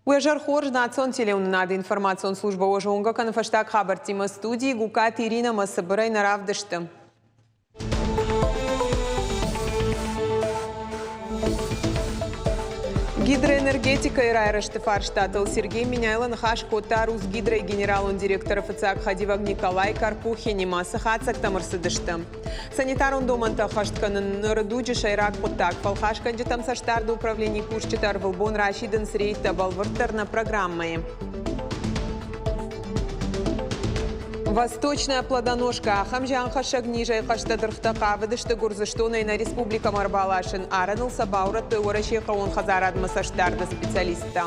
Уе зӕр хорз национ телеуынынады информацион службӕ уӕ зонгӕ кӕны фӕстаг хабӕрттимӕ студийы Гукаты Иринӕ ӕмӕ цыбырӕй нӕ равдысты. Гидроэнергетикӕйы райрӕзты фарстатыл Сергей Меняйло ныхас кодта Русгидройы генералон директоры фыццаг хӕдивӕг Николай Карпухинимӕ. Цы хатдзӕгтӕм ӕрцыдысты? Санитарон домӕнтӕ ӕххӕст кӕнын ныры дуджы сӕйраг хъуыддаг. Фӕлхасгӕнджытӕм цӕстдарды управленийы кусджытӕ ӕрвылбон расидынц рейдтӕ бӕлвырддӕр нӕ программӕйы. Восточная плодоножка ахӕм зианхӕссӕг низӕй хъӕстӕ дыргътӕ хъавыдысты Гуырдзыстонӕй нӕ республикӕмӕ ӕрбаласын. Арӕныл сӕ баурӕдтой Уӕрӕсейы хъӕууон хӕдзарадмӕ цӕстдарды специалисттӕ.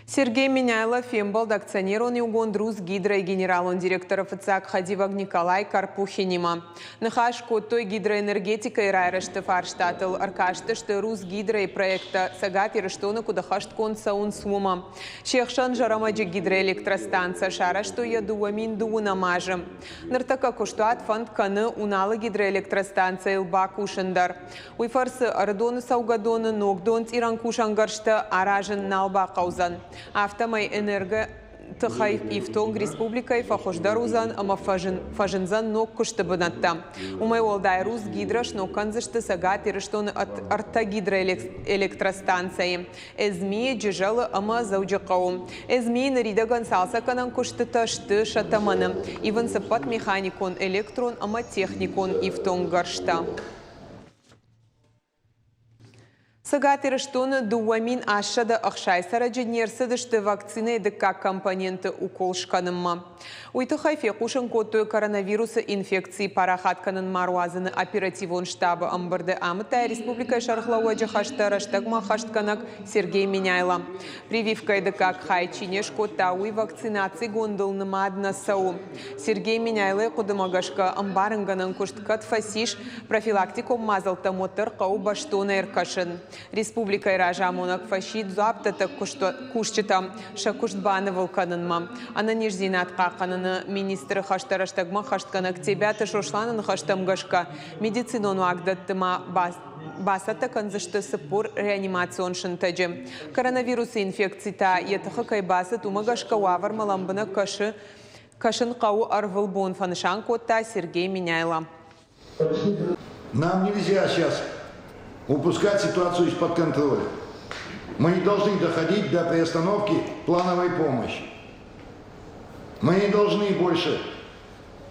Сергей Меняйло фембӕлд акционерон иугонд Русгидро-йы генералон директоры фыццаг хӕдивӕг Николай Карпухинимӕ. Ныхас кодтой гидроэнергетикӕйы райрӕзты фарстатыл, ӕркастысты Русгидро-йы проекттӕ Цӕгат Ирыстоны куыд ӕххӕстгонд цӕуынц, уымӕ. Се хсӕн Зӕрӕмӕджы гидроэлектростанцӕ сарӕзтой йӕ 2009 азы. Ныртӕккӕ куыстуат фӕнд кӕны Уналы гидроэлектростанцӕйыл бакусын дӕр. Уый фӕрцы Ӕрыдоны цӕугӕдоны ног донцъирӕн кусӕнгӕрзтӕ аразын нал бахъӕудзӕн. Афтӕмӕй энерго тыхӕй ифтонг республикӕйы фӕхуыздӕр уыдзӕн ӕмӕ фӕзындзӕн ног куысты бынӕттӕ. Уымӕй уӕлдай Русгидро сног кӕндзысты Цӕгат Ирыстоны ӕртӕ гидроэлектростанцӕйы Эзмийы, Джызӕлы ӕмӕ Дзӕуджыхъӕуы. Эзмийы ныридӕгӕн цалцӕггӕнӕн куыстытӕ сты сӕ тӕмӕны. Ивынц ӕппӕт механикон, электрон ӕмӕ техникон ифтонггӕрзтӕ. Цӕгат Ирыстоны 2860 цӕрӕджы не рцыдысты вакцинӕйы дыккаг компоненты укол скӕнынмӕ. Уый тыххӕй фехъусын кодтой коронавирусы инфекци парахат кӕнын ма руадзыны оперативон штабы ӕмбырды, амыдта республикӕйы сӕргълӕууӕджы хӕстӕ рӕстӕгмӕ ӕххӕстгӕнӕг Сергей Меняйло. Прививкӕйы дыккаг хай чи не скодта, уый вакцинацигондыл нымад нӕ цӕуы. Сергей Меняйлойы хъуыдымӕ гӕсгӕ, ӕмбарынгӕнӕн куыст кӕд фӕцис, профилактикон мадзӕлттӕм уӕддӕр хъӕуы бӕстонӕй ӕркӕсын. Республикӕйы разамонӕг фӕсидт дзуапдӕттӕг кусджытӕм сӕ куыст банывыл кӕнынмӕ. Ӕнӕниздзинад хъахъхъӕныны министры хӕстӕ рӕстӕгмӕ ӕххӕстгӕнӕг Тебиаты Сосланы ныхӕстӕм гӕсгӕ, медицинон уагдӕтты ма бацӕттӕ кӕндзысты 40 реанимацион сынтӕджы. Коронавирусы инфекци та йӕ тыхы кӕй бацыд, уымӕ гӕсгӕ уавӕрмӕ лӕмбынӕг кӕсы Кӕсын хъӕуы ӕрвылбон, фӕнысан кодта Сергей Меняйло. Нам нельзя сейчас упускать ситуацию из-под контроля. Мы не должны доходить до приостановки плановой помощи. Мы не должны больше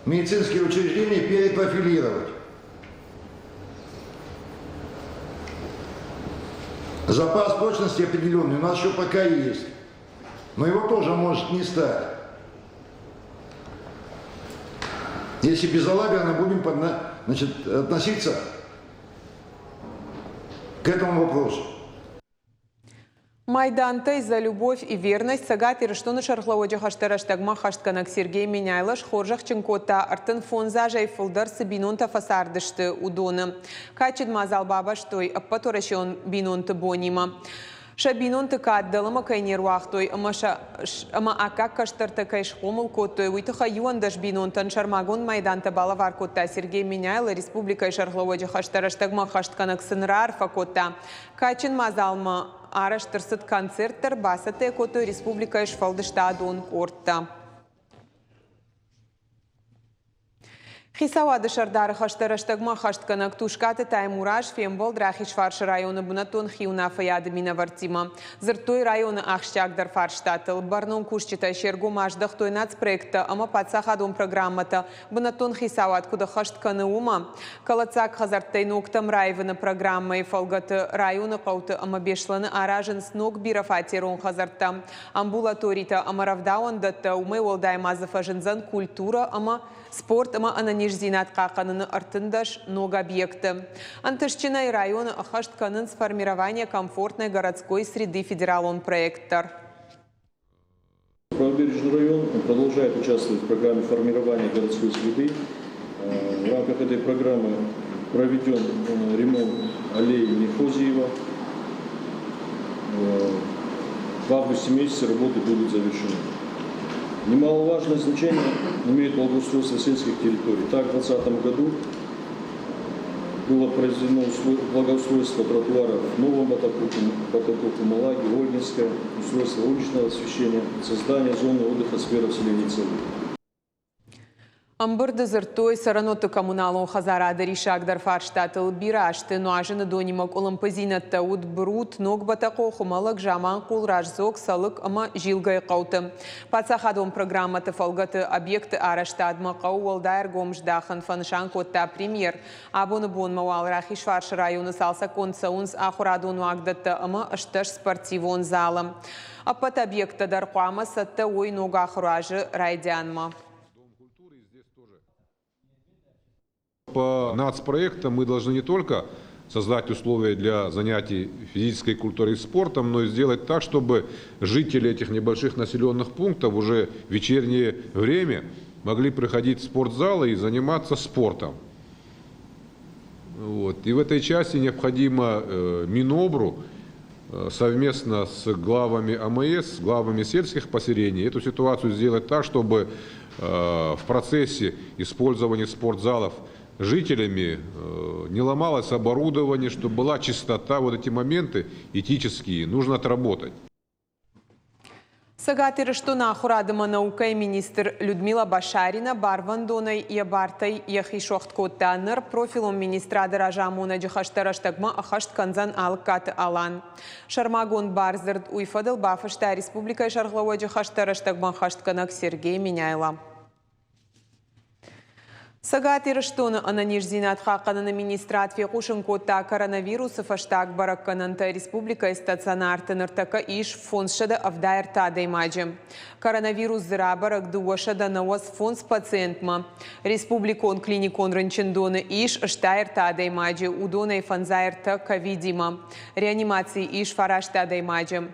медицинские учреждения перепрофилировать. Запас прочности определенный у нас еще пока есть. Но его тоже может не стать. Если безалаберно будем значит, относиться к этому вопросу. Майдантӕй «За любовь и верность» Цӕгат Ирыстоны сӕргълӕууӕджы хӕстӕ рӕстӕгмӕ хӕстгӕнӕг Сергей Меняйло схорзӕхджын кодта 35 азӕй фылдӕр цы бинонтӕ фӕцардысты, уыдоны. Кадджын мадзал бабастой Ӕппӕтуӕрӕсеон бинонты бонимӕ. Сӕ бинонты кад дӕлӕмӕ кӕй не руагътой ӕмӕ сӕ ӕмӕ аккаг кӕстӕртӕ кӕй схъомыл кодтой, уый тыххӕй 11 бинонтӕн сӕрмагонд майдантӕ балӕвар кодта Сергей Меняйло, республикӕйы сӕргълӕууӕджы хӕстӕ рӕстӕгмӕ ӕххӕстгӕнӕг сын раарфӕ кодта. Кадджын мадзалмӕ арӕзт ӕрцыд концерт дӕр, бацӕттӕ кодтой республикӕйы сфӕлдыстадон къордтӕ. Хицауады сӕрдары хӕстӕ рӕстӕгмӕ ӕххӕстгӕнӕг Тускъаты Таймураз фембӕлд Рахизфарсы районы бынӕттон хиуынаффӕйады минӕвӕрттимӕ. Дзырдтой районы ахсджиагдӕр фарстатыл. Бӕрнон кусджытӕ се ргом аздӕхтой нацпроекттӕ ӕмӕ паддзахадон программӕтӕ бынӕттон хицауад куыд ӕххӕст кӕны, уымӕ. Кӕлӕддзаг хӕдзӕрттӕй ногтӕм раивыны программӕйы фӕлгӕты районы хъӕуты ӕмӕ Беслӕны аразынц ног бирӕфатерон хӕдзӕрттӕ. Амбулаторитӕ ӕмӕ рӕвдауӕндӕттӕ, уымӕй уӕлдай ма дзы фӕзындзӕн культурӕ ӕмӕ спорт ӕмӕ ӕнӕниздзинад хъахъхъӕныны 13 ног объекты. Ӕнтыстджынӕй районы ӕххӕст кӕнынц «Формирование комфортной городской среды» федералон проект дӕр. Правобережный район продолжает участвовать в программе формирования городской среды. рамках этой программы проведен ремонт аллеи имени Хозиева. В августе месяце работы будут завершены. Немаловажное значение имеет благоустройство сельских территорий. Так, в 2020 году было произведено благоустройство тротуаров в Новом Батакоку, Малаге, Ольгинское, устройство уличного освещения, создание зоны отдыха сквера в селе Ницелы. Ӕмбырды дзырдтой цӕрӕнуӕтты-коммуналон хӕдзарады риссагдӕр фарстатыл. Бирӕ азты нуазыны донимӕ къуылымпыдзинӕдтӕ уыд Брут, Ног Бӕтӕхъо, Хуымӕллӕг, Заманхъул, Раздзог, Цӕлыкк ӕмӕ Зилгӕйы хъӕуты. Паддзахадон программӕты фӕлгӕты объекты арӕзтадмӕ хъӕуы уӕлдай ӕргом здахын, фӕнысан кодта премьер. Абоны бонмӕ уал Рахизфарсы районы цалцӕггонд цӕуынц ахуырадон уагдӕттӕ ӕмӕ 18 спортивон залы. Ӕппӕт объекттӕ дӕр хъуамӕ цӕттӕ уой ног ахуыры азы райдианмӕ. По нацпроектам мы должны не только создать условия для занятий физической культурой и спортом, но и сделать так, чтобы жители этих небольших населенных пунктов уже в вечернее время могли приходить в спортзалы и заниматься спортом. Вот. И в этой части необходимо Минобру совместно с главами АМС, с главами сельских поселений эту ситуацию сделать так, чтобы в процессе использования спортзалов жителями не ломалось оборудование, чтобы была чистота. Вот эти моменты этические нужно отработать. Цӕгат Ирыстоны ахуырад ӕмӕ наукӕйы министр Людмила Башарина барвӕндонӕй йӕ бартӕй йӕхи суӕгъд кодта. Ныр профилон министрады разамонӕджы хӕстӕ рӕстӕгмӕ ӕххӕст кӕндзӕн Алыккаты Алан. Сӕрмагонд бардзырд уый фӕдыл бафыста республикӕйы сӕргълӕууӕджы хӕстӕ рӕстӕгмӕ ӕххӕстгӕнӕг Сергей Меняйло. Цӕгат Ирыстоны ӕнӕниздзинад хъахъхъӕныны министрад фехъусын кодта коронавирусы фӕстаг бӕрӕггӕнӕнтӕ республикӕйы стационарты ныртӕккӕ ис 573 адӕймаджы. Коронавирус дзы рабӕрӕг 295 пациентмӕ. Республикон клиникон рынчындоны ис 63 адӕймаджы, уыдонӕй 53 ковидимӕ. Реанимацийы ис фараст адӕймаджы.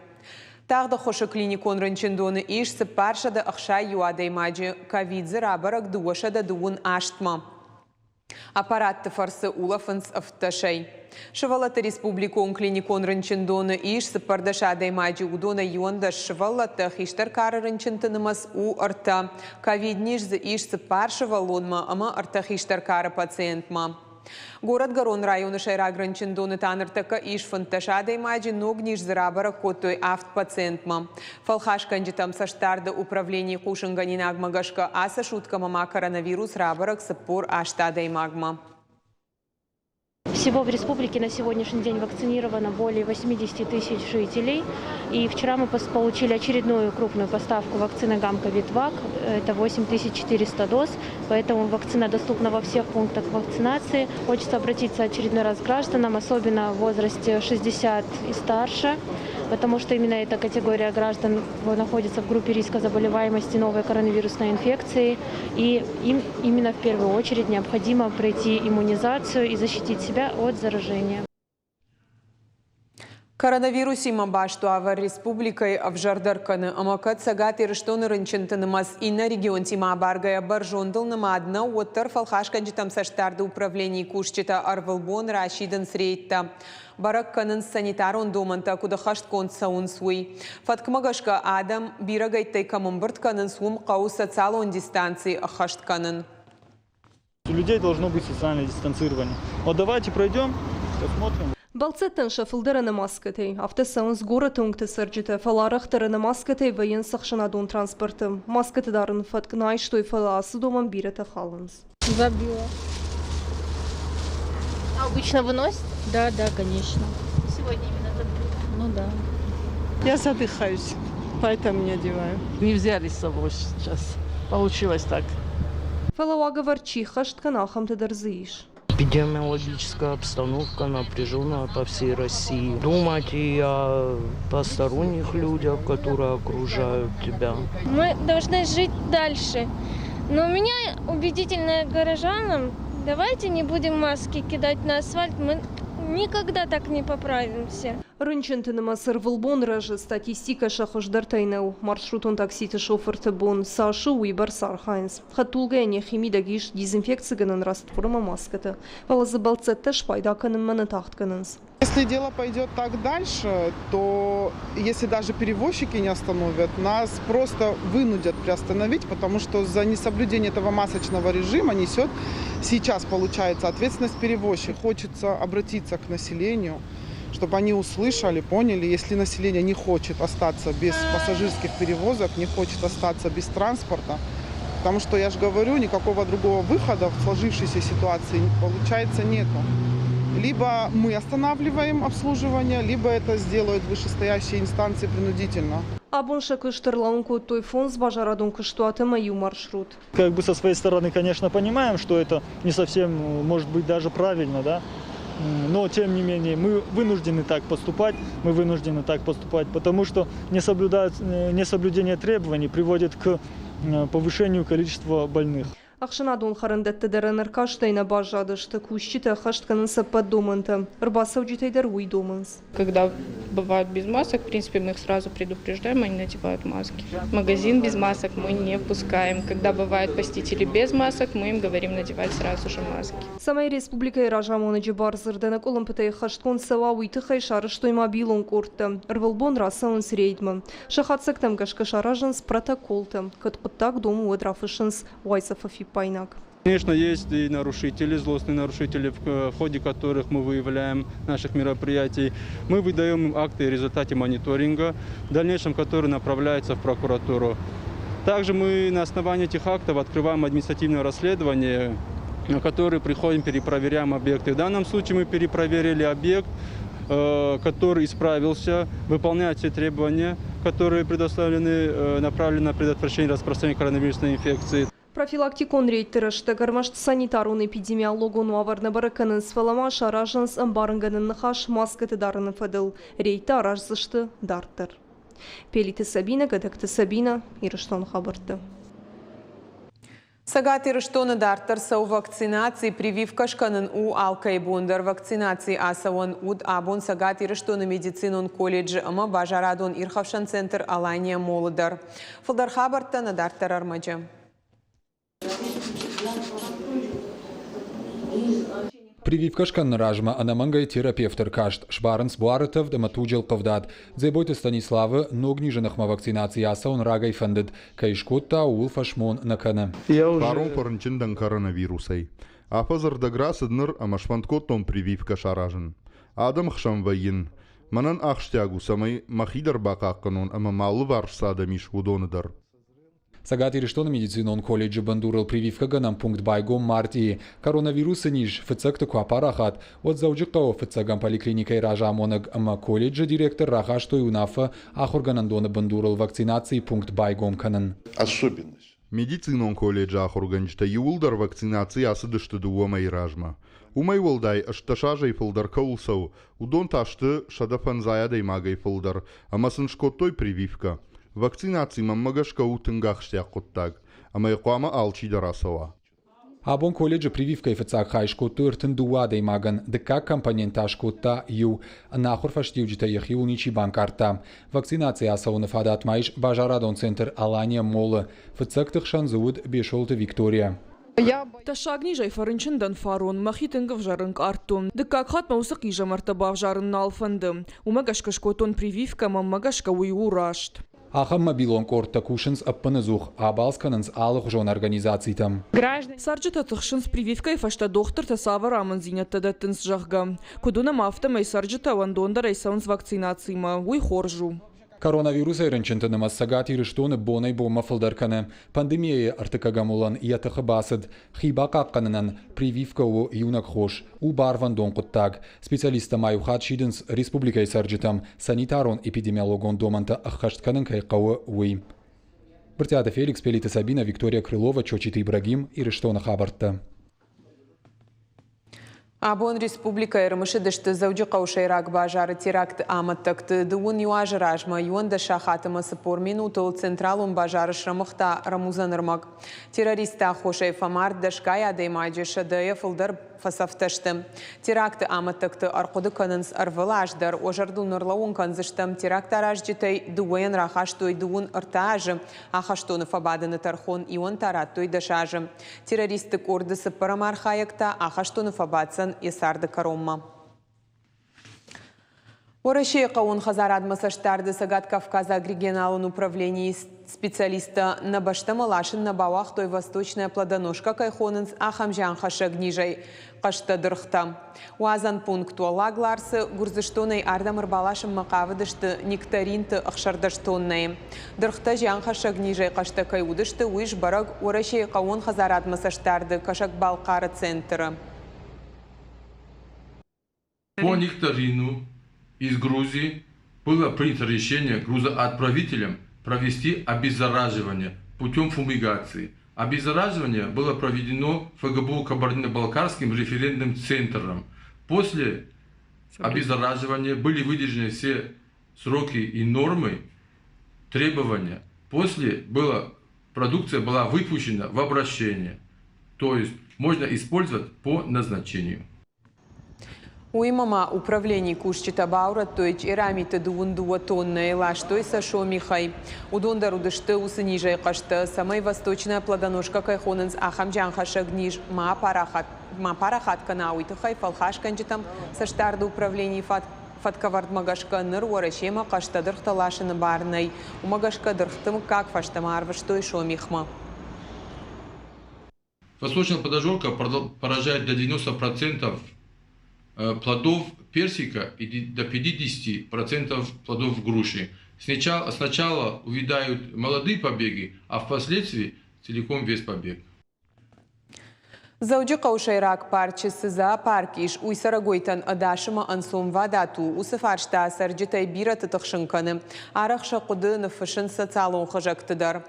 Тагъд ӕххуысы клиникон рынчындоны ис 461 адӕймаджы, ковид дзы рабӕрӕг 228-мӕ. Аппаратты фӕрцы улӕфынц 17-ӕй. Сывӕллӕтты республикон клиникон рынчындоны ис 14 адӕймаджы, уыдонӕй 11 сывӕллӕттӕ, хистӕр кары рынчынты нымӕц у ӕртӕ. Ковид-низ дзы ис цыппар сывӕллонмӕ ӕмӕ ӕртӕ хистӕр кары пациентмӕ. Горӕтгӕрон районы сӕйраг рынчындоны та ныртӕккӕ ис 15 адӕймаджы, ног низ дзы рабӕрӕг кодтой авд пациентмӕ. Фӕлхасгӕнджытӕм цӕстдарды управленийы хъусынгӕнинагмӕ гӕсгӕ ацы суткӕмӕ ма коронавирус рабӕрӕг 48 адӕймагмӕ. Всего в республике на сегодняшний день вакцинировано более 80 тысяч жителей. И вчера мы получили очередную крупную поставку вакцины Гам-Ковид-Вак. Это 8400 доз. Поэтому вакцина доступна во всех пунктах вакцинации. Хочется обратиться очередной раз к гражданам, особенно в возрасте 60 и старше, потому что именно эта категория граждан находится в группе риска заболеваемости новой коронавирусной инфекцией. И им именно в первую очередь необходимо пройти иммунизацию и защитить себя от заражения. Коронавирусимӕ баст уавӕр республикӕйы ӕвзӕрдӕр кӕны ӕмӕ кӕд Цӕгат Ирыстоны рынчынты нымӕц иннӕ регионтимӕ абаргӕйӕ бӕрзондыл нымад нӕу, уӕддӕр фӕлхасгӕнджытӕм цӕстдарды управленийы кусджытӕ ӕрвылбон расидынц рейдтӕ. Бӕрӕг кӕнынц санитарон домӕнтӕ куыд ӕххӕстгонд цӕуынц, уый. Фӕткмӕ гӕсгӕ адӕм бирӕгӕйттӕй кӕм ӕмбырд кӕнынц, уым хъӕуы социалон дистанци ӕххӕст кӕнын. У людей должно быть социальное дистанцирование. Вот давайте пройдем, посмотрим. Бӕлццӕттӕн сӕ фылдӕр ӕнӕ маскӕтӕй. Афтӕ цӕуынц горӕты уынгты цӕрджытӕ, фӕлӕ арӕхдӕр ӕнӕ маскӕтӕй вӕййынц ӕхсӕнадон транспорты. Маскӕты дарын фӕтк нӕ айстой, фӕлӕ ацы домӕн бирӕтӕ халынц. Забила. А обычно вы носите? Да, да, конечно. Сегодня именно забыли? Ну да. Я задыхаюсь, поэтому не одеваю. Не взяли с собой сейчас. Получилось так. Фӕлӕ уагӕвӕрд чи ххӕст кӕны, ахӕмтӕ дӕр дзы ис. Эпидемиологическая обстановка напряженная по всей России. Думать и о посторонних людях, которые окружают тебя. Мы должны жить дальше. Но у меня убедительное горожанам, давайте не будем маски кидать на асфальт. Мы Никогда так не поправимся. Рынчынты нымӕц ӕрвылбон рӕзы, статистикӕ сӕ хуыздӕртӕй нӕу. Маршрутон такситы шофырты бон цас у, уыйбӕрц архайынц. Хӕдтулгӕйӕн йӕхи мидӕг ис дезинфекцигӕнӕн раствор ӕмӕ маскӕтӕ. Фӕлӕ дзы бӕлццӕттӕ спайда кӕнынмӕ нӕ тагъд кӕнынц. Если дело пойдет так дальше, то если даже перевозчики не остановят, нас просто вынудят приостановить, потому что за несоблюдение этого масочного режима несет сейчас, получается, ответственность перевозчик. Хочется обратиться к населению, чтобы они услышали, поняли, если население не хочет остаться без пассажирских перевозок, не хочет остаться без транспорта, потому что, я же говорю, никакого другого выхода в сложившейся ситуации, получается, нету. Либо мы останавливаем обслуживание, либо это сделают вышестоящие инстанции принудительно. Абон сӕ куыст ӕрлӕууын кодтой фондз базарадон куыстуат ӕмӕ иу маршрут. Как бы со своей стороны, конечно, понимаем, что это не совсем, может быть, даже правильно, да, но тем не менее мы вынуждены так поступать, мы вынуждены так поступать, потому что не соблюдают, несоблюдение требований приводит к повышению количества больных. Ӕхсӕнадон хӕрӕндӕтты дӕр ӕнӕркастӕй нӕ баззадысты, кусджытӕ ӕххӕст кӕнынц ӕппӕт домӕнтӕ. Ӕрбацӕуджытӕй дӕр уый домынц. Когда бывают без масок, в принципе, мы их сразу предупреждаем, они надевают маски. Магазин без масок мы не пускаем. Когда бывают посетители без масок, мы им говорим надевать сразу же маски. Цӕмӕй республикӕйы разамонӕджы бардзырд ӕнӕкъуылымпытӕй ӕххӕстгонд цӕуа, уый тыххӕй сарӕзтой мобилон къордтӕ. Ӕрвылбон рацӕуынц рейдмӕ. Сӕ хатдзӕгтӕм гӕсгӕ саразынц протоколтӕ. Кӕд хъуыддаг домы, уӕд рафыссынц уайдзӕфы фиппаинаг. Конечно, есть и нарушители, злостные нарушители, в ходе которых мы выявляем наших мероприятий. Мы выдаем им акты о результате мониторинга, в дальнейшем которые направляются в прокуратуру. Также мы на основании этих актов открываем административное расследование, на которое приходим, перепроверяем объекты. В данном случае мы перепроверили объект, который исправился, выполняет все требования, которые предоставлены, направлены на предотвращение распространения коронавирусной инфекции. Профилактикон рейдты рӕстӕг ӕрмӕст санитарон-эпидемиологон уавӕр нӕ бӕрӕг кӕнынц, фӕлӕ ма саразынц ӕмбарынгӕнӕн ныхас маскӕты дарыны фӕдыл. Рейдтӕ араздзысты дарддӕр. Пелиты Сабина, Гӕдӕгты Сабина, Ирыстоны хабӕртты. Цӕгат Ирыстоны дарддӕр цӕуы вакцинаци. Прививкӕ скӕнын у алкӕй бон дӕр. Вакцинаци ацӕуӕн уыд абон Цӕгат Ирыстоны медицинон колледжы ӕмӕ базарадон ирхӕфсӕн центр Алания Молы дӕр. Фылдӕр хабӕрттӕ нӕ дарддӕр ӕрмӕджы. Прививкӕ скӕныны размӕ ӕнӕмӕнгӕй терапевты ркаст, сбарынц буары тӕвд ӕмӕ туджы ӕлхъывдад. Дзебойты Станиславы ног низы ныхмӕ вакцинацийы ацӕуын рагӕй фӕндыд. Кӕй скодта, ууыл фӕсмон нӕ кӕны. Фарон фӕрынчын дӕн коронавирусӕй. Афӕдзы рдӕг рацыд ныр ӕмӕ сфӕнд кодтон прививкӕ саразын. Адӕмы хсӕн вӕййын. Мӕнӕн ахсджиаг у, цӕмӕй мӕхи дӕр бахъахъхъӕнон ӕмӕ мӕ алыварс цы адӕм ис, уыдоны дӕр. Цӕгат Ирыстоны медицинон колледжы бындурыл прививкӕгӕнӕн пункт байгом мартъийы. Коронавирусы низ фыццӕгты куы апарахат, уӕд Дзӕуджыхъӕуы фыццӕгӕм поликлиникӕйы разамонӕг ӕмӕ колледжы директор рахастой уынаффӕ ахуыргӕнӕндоны бындурыл вакцинацийы пункт байгом кӕнын. Особенность. Медицинон колледжы ахуыргӕнджытӕ иууылдӕр вакцинаци ацыдысты дыууӕ мӕйы размӕ. Уымӕй уӕлдай, 18 азӕй фылдӕр кӕуыл цӕуы, уыдон та сты 150 адӕймагӕй фылдӕр ӕмӕ сын скодтой прививкӕ. Вакцинаци мӕнмӕ гӕсгӕ у тынг ахсджиаг хъуыддаг, ӕмӕ йӕ хъуамӕ алчидӕр ацӕуа. Абон колледжы прививкӕйы фыццаг хай скодтой 32 адӕймагӕн, дыккаг компонент та скодта иу. Ӕнахуыр фӕстиуджытӕ йӕхиуыл ничи банкъардта. Вакцинаци ацӕуыны фадат ма ис базарадон центр Алания Молл-ы. Фыццӕгты хсӕн дзы уыд Бесолты Виктория. Тӕссаг низӕй фӕрынчын дӕн фарон, мӕхи тынг ӕвзӕр ӕнкъардтон. Дыккаг хатт мӕ уыцы хъизӕмӕрттӕ бавзарын нал фӕнды. Уымӕ гӕсгӕ скодтон прививкӕ, мӕнмӕ гӕсгӕ уый у раст. Ахӕм мобилон къордтӕ кусынц ӕппынӕдзух, абалц кӕнынц алыхуызон организацитӕм. Цӕрджытӕ тыхсынц, прививкӕйы фӕстӕ дохтыртӕ цавӕр амынддзинӕдтӕ дӕттынц, зӕгъгӕ. Куыд уынӕм, афтӕмӕй цӕрджытӕ уӕндондӕрӕй цӕуынц вакцинацимӕ. Уый хорз у. Коронавирусӕй рынчынты нымӕц Цӕгат Ирыстоны бонӕй-бонмӕ фылдӕр кӕны. Пандемийӕйы ӕртыккӕгӕм уылӕн йӕ тыхы бацыд. Хи бахъахъхъӕнынӕн прививкӕ у иунӕг хос, у барвӕндон хъуыддаг. Специалисттӕ ма иу хатт сидынц республикӕйы цӕрджытӕм, санитарон-эпидемиологон домӕнтӕ ӕххӕст кӕнын кӕй хъӕуы, уый. Брытъиаты Феликс, Пелиты Сабина, Виктория Крылова, Чочиты Ибрагим, Ирыстоны хабӕрттӕ. Абон республикӕйы ӕрымысыдысты Дзӕуджыхъӕуы сӕйраг базары теракты амӕттӕгты. Дыууын иу азы размӕ 11 сахат ӕмӕ 40 минутыл централон базары срӕмыгъта рӕмудзӕн ӕрмӕг. Террористты аххосӕй фӕмард дӕсгай адӕймаджы, сӕдӕйӕ фылдӕр. фӕцӕфтӕ сты. Теракты амӕттӕгты ӕрхъуыды кӕнынц ӕрвылаз дӕр. Уӕ зӕрдыл нырлӕууын кӕндзыстӕм, терактаразджытӕй дыууӕйӕн рахастой дыууын ӕртӕ азы ахӕстоны фӕбадыны тӕрхон, иуӕн та радтой дӕс азы. Террористты къорды цыппӕрӕм архайӕг та ахӕстоны фӕбаддзӕн йӕ царды кӕронмӕ. Уӕрӕсейы хъӕууон хӕдзарадмӕ цӕстдарды Цӕгат-Кавказаг регионалон управленийы специалисттӕ нӕ бӕстӕмӕ ласын нӕ бауагътой восточная плодоножка кӕй хонынц, ахӕм зианхӕссӕг низӕй хъӕстӕ дыргътӕ. Уадзӕн пункт Уӕллаг Ларсы Гуырдзыстонӕй ардӕм ӕрбаласынмӕ хъавыдысты нектаринты 16 тоннӕйы. Дыргътӕ зианхӕссӕг низӕй хъӕстӕ кӕй уыдысты, уый сбӕрӕг Уӕрӕсейы хъӕууон хӕдзарадмӕ цӕстдарды Кӕсӕг-Балхъары центры. По нектарину из Грузии было принято решение грузоотправителям провести обеззараживание путем фумигации. Обеззараживание было проведено ФГБУ Кабардино-Балкарским референдным центром. После обеззараживания были выдержаны все сроки и нормы, требования. После было, продукция была выпущена в обращение. То есть можно использовать по назначению. Уыимӕ ма управленийы кусджытӕ баурӕдтой чъерамиты дыууын дыууӕ тоннӕйы, ластой сӕ Сомихӕй. Уыдон дӕр уыдысты уыцы низӕй хъӕстӕ, цӕмӕй восточная плодоножка кӕй хонынц, ахӕм зианхӕссӕг низ ма апарахат ма парахат кӕна, уый тыххӕй фӕлхасгӕнджытӕм цӕстдарды управленийы фӕткӕвӕрдмӕ гӕсгӕ ныр Уӕрӕсемӕ хъӕстӕ дыргътӕ ласыны бар нӕй. Уымӕ гӕсгӕ дыргъты мыггаг фӕстӕмӕ арвыстой Сомихмӕ. Восточная подожорка поражает до 90% плодов персика и до 50% плодов груши. Сначала, сначала увядают молодые побеги, а впоследствии целиком весь побег. Дзӕуджыхъӕуы сӕйраг парчы цы зоопарк ис, уый цӕрӕгойтӕн ӕдас ӕмӕ ӕнцонвадат у. Уыцы фарста цӕрджытӕй бирӕты тыхсын кӕны. Арӕх сӕ хъуыды ныффыссынц социалон хызӕгты дӕр.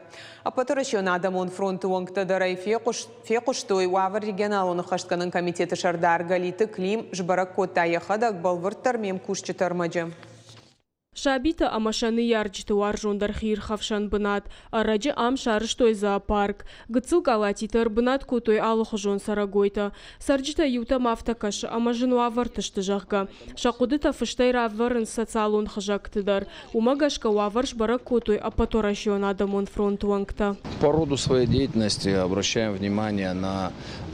Ӕппӕтуӕрӕсеон адӕмон фронты уӕнгтӕ дӕр ӕй фехъуыстой. Уавӕр регионалон ӕххӕстгӕнӕн комитеты сӕрдар Галиты Клим сбӕрӕг кодта йӕхӕдӕг, бӕлвырддӕр ме мкусджыты ӕрмӕджы. Сабитӕ ӕмӕ сӕ ныййарджыты уарзондӕр хиирхӕфсӕн бынат. Ӕрӕджы ам сарӕзтой зоопарк. Гыццыл къалатиты ӕрбынат кодтой алыхуызон цӕрӕгойтӕ. Цӕрджытӕй иутӕм афтӕ кӕсы, ӕмӕ зын уавӕрты сты, зӕгъгӕ. Сӕ хъуыдытӕ фыстӕй равӕрынц социалон хызӕгты дӕр. Уымӕ гӕсгӕ уавӕр сбӕрӕг кодтой Ӕппӕтуӕрӕсеон адӕмон фронты уӕнгтӕ. По роду своей деятельности обращаем внимание на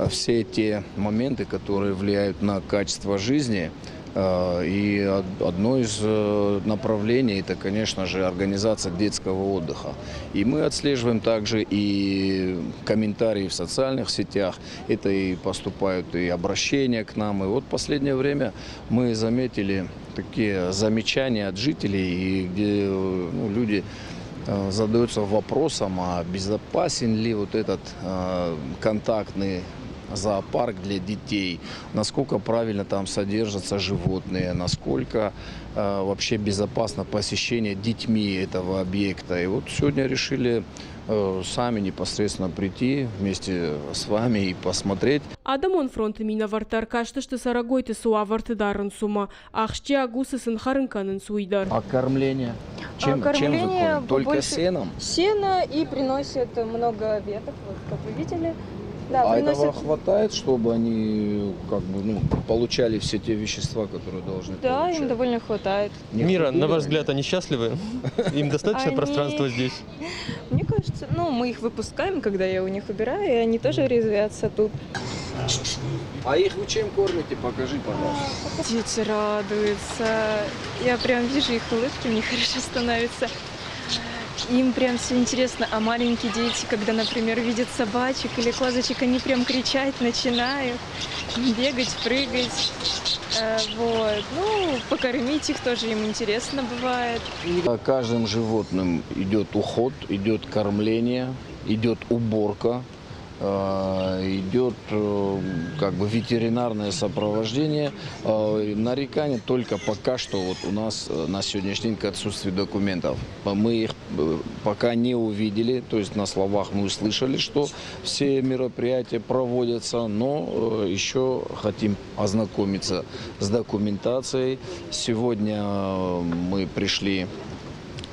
все те моменты, которые влияют на качество жизни. И одно из направлений – это, конечно же, организация детского отдыха. И мы отслеживаем также и комментарии в социальных сетях, это и поступают и обращения к нам. И вот в последнее время мы заметили такие замечания от жителей, и где ну, люди задаются вопросом, а безопасен ли вот этот контактный зоопарк для детей, насколько правильно там содержатся животные, насколько вообще безопасно посещение детьми этого объекта. И вот сегодня решили сами непосредственно прийти вместе с вами и посмотреть. Адӕмон фронты минӕвӕрттӕ ӕркастысты цӕрӕгойты цы уавӕрты дарынц, уымӕ. Ахсджиаг у, цы сын хӕрын кӕнынц, уый дӕр. А кормление? Чем, а чем вы кормите? Только больше сеном? Сено и приносят много веток, вот, как вы видели. Да, а приносят... этого хватает, чтобы они как бы, ну, получали все те вещества, которые должны Да, получать? им довольно хватает. Не Мира, на ваш худые взгляд, они счастливы? Им достаточно Они- пространства здесь? Мне кажется, ну, мы их выпускаем, когда я у них убираю, и они тоже резвятся тут. А их вы чем кормите? Покажи, пожалуйста. Дети радуются. Я прям вижу их улыбки, мне хорошо становится. Им прям все интересно. А маленькие дети, когда, например, видят собачек или козочек, они прям кричать начинают, бегать, прыгать. Вот. Ну, покормить их тоже им интересно бывает. За каждым животным идет уход, идет кормление, идет уборка, идет как бы ветеринарное сопровождение. Нарекания только пока что вот у нас на сегодняшний день к отсутствию документов. Мы их пока не увидели, то есть на словах мы услышали, что все мероприятия проводятся, но еще хотим ознакомиться с документацией. Сегодня мы пришли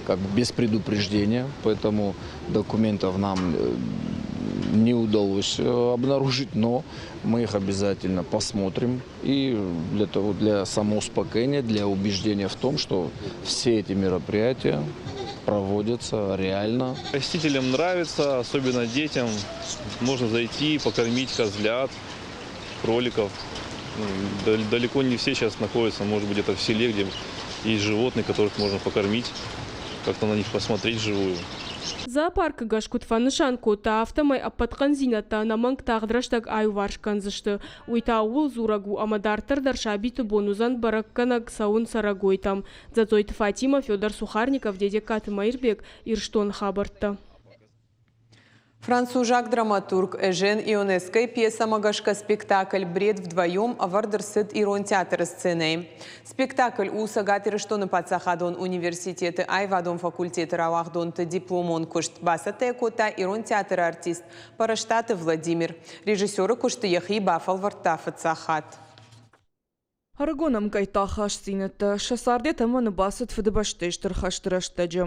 как бы без предупреждения, поэтому документов нам не удалось обнаружить, но мы их обязательно посмотрим. И для того, для самоуспокоения, для убеждения в том, что все эти мероприятия проводятся реально. Посетителям нравится, особенно детям. Можно зайти, покормить козлят, кроликов. Ну, далеко не все сейчас находятся, может быть, где-то в селе, где есть животные, которых можно покормить, как-то на них посмотреть вживую. Зоопаркы гӕс куыд фӕнысан кодта, афтӕмӕй ӕппӕт хъӕндзинӕдтӕ ӕнӕмӕнг тагъд рӕстӕг аиуварс кӕндзысты. Уый та ууыл дзурӕг у, ӕмӕ дарддӕр дӕр сабиты бон уыдзӕн бӕрӕггӕнӕг цӕуын цӕрӕгойтӕм. Дзӕцъойты Фатимӕ, Федор Сухарников, Дедегкаты Мӕирбег, Ирыстоны хабӕрттӕ. Французаг драматург Эжен Ионескойы пьесӕмӕ гӕсгӕ спектакль «Бред вдвоем» ӕвӕрд ӕрцыд Ирон театры сценӕйы. Спектакль у Цӕгат Ирыстоны паддзахадон университеты аивадон факультеты рауагъдонты дипломон куыст. Бацӕттӕ кодта Ирон театры артист Пӕрӕстаты Владимир. Режиссеры куысты йӕхи бафӕлвӕрдта фыццаг хатт. Ӕрыгон ӕмкъӕйтты ахастдзинӕдтӕ сӕ цардӕй тӕмӕны бацыд Фыдыбӕстӕйы Стыр хӕсты рӕстӕджы.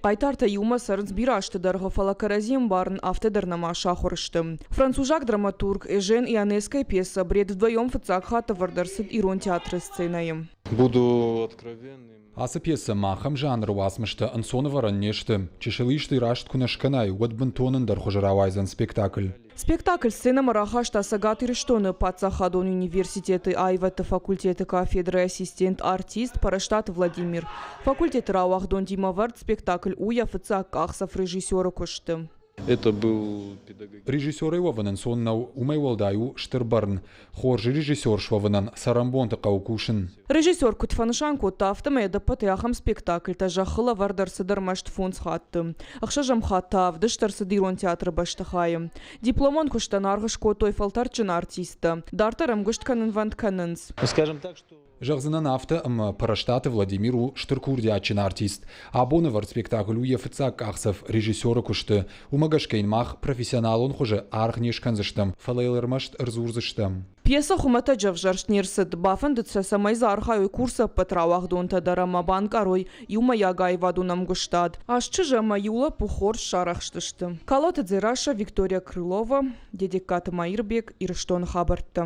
Хъайтартӕ иумӕ цӕрынц бирӕ азты дӕргъы, фӕлӕ кӕрӕдзи ӕмбарын афтӕ дӕр нӕма сахуыр сты. Французаг драматург Эжен Ионескойы пьесӕ «Бред вдвоем» фыццаг хатт ӕвӕрд ӕрцыд ирон театры сценӕйы. Буду откровенным. Ацы пьесӕмӕ ахӕм жанры уацмыстӕ ӕнцонӕвӕрӕн не сты. Чысыл исты раст куы нӕ скӕнай, уӕд бынтон ӕндӕр хуызы рауайдзӕн спектакль. Спектакль сценӕмӕ рахаста Цӕгат Ирыстоны паддзахадон университеты аивӕдты факультеты кафедрӕйы ассистент артист Пӕрӕстаты Владимир. Факультеты рауагъдонтимӕ ӕвӕрд спектакль у йӕ фыццаг къахдзӕф режиссеры куысты. Это был Режиссерӕй уӕвын ӕнцон нӕу, уымӕй уӕлдай у стыр бӕрн. Хорз режиссер суӕвынӕн цӕрӕнбонты хъӕуы кусын. Режиссер куыд фӕнысан кодта, афтӕмӕй ӕдӕппӕтӕй ахӕм спектакльтӕ зӕххыл ӕвӕрд ӕрцыд ӕрмӕст фондз хатты. Ӕхсӕзӕм хатт та ӕвдыст ӕрцыд Ирон театры бӕстыхайы. Дипломон куыстӕн аргъ скодтой фӕлтӕрдджын артисттӕ. Дарддӕр ӕмгуыст кӕнынвӕнд кӕнынц. Скажем так, что Зӕгъдзынӕн афтӕ, ӕмӕ Пӕрӕстаты Владимир у стыр курдиатджын артист. Абоны ӕвӕрд спектакль у йӕ фыццаг къахдзӕф режиссеры куысты. Уымӕ гӕсгӕ йын мах профессионалон хуызы аргъ не скӕндзыстӕм, фӕлӕ йыл ӕрмӕст ӕрдзурдзыстӕм. Пьесӕ хуымӕтӕджы ӕвзӕрст не рцыд. Бафӕндыд сӕ, цӕмӕй дзы архайой курсы ӕппӕт рауагъдонтӕ дӕр ӕмӕ банкъарой иумӕйаг аивадон ӕмгуыстад. Аст чызджы ӕмӕ иу лӕппу хорз сарӕхстысты. Калоты Дзерассӕ, Виктория Крылова, Дедегкаты Маирбег, Ирыстоны хабӕрттӕ.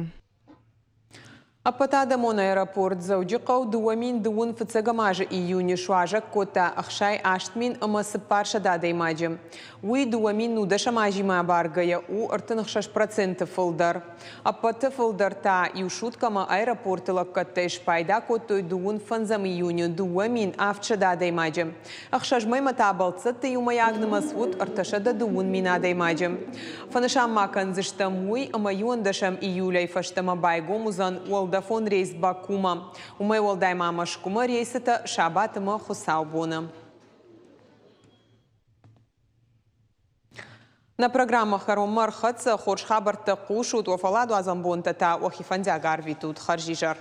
Ӕппӕтадӕмон аэропорт Дзӕуджыхъӕу 2020 фыццӕгӕм азы июны суазӕг кодта 68 400 адӕймаджы. Уый 2019 азимӕ абаргӕйӕ у 36% фылдӕр. Ӕппӕты фылдӕр та иу суткӕмӕ аэропорты лӕггӕдтӕй спайда кодтой дыууын фӕндзӕм июны 2700 адӕймаджы. Ӕхсӕз мӕймӕ та бӕлццӕтты иумӕйаг нымӕц уыд 320 мин адӕймаджы. Фӕнысан ма кӕндзыстӕм уый, ӕмӕ иуӕндӕсӕм июлӕй фӕстӕмӕ байгом уыдзӕн уӕлдӕфон рейс Бакумӕ. Уымӕй уӕлдай ма Мӕскуымӕ рейсытӕ сабат ӕмӕ хуыцаубоны. Нӕ программӕ кӕронмӕ ӕрхӕццӕ. Хорз хабӕрттӕ хъусут, уӕ фӕлладуадзӕн бонтӕ та уӕхи фӕндиаг арвитут. Хӕрзизӕр!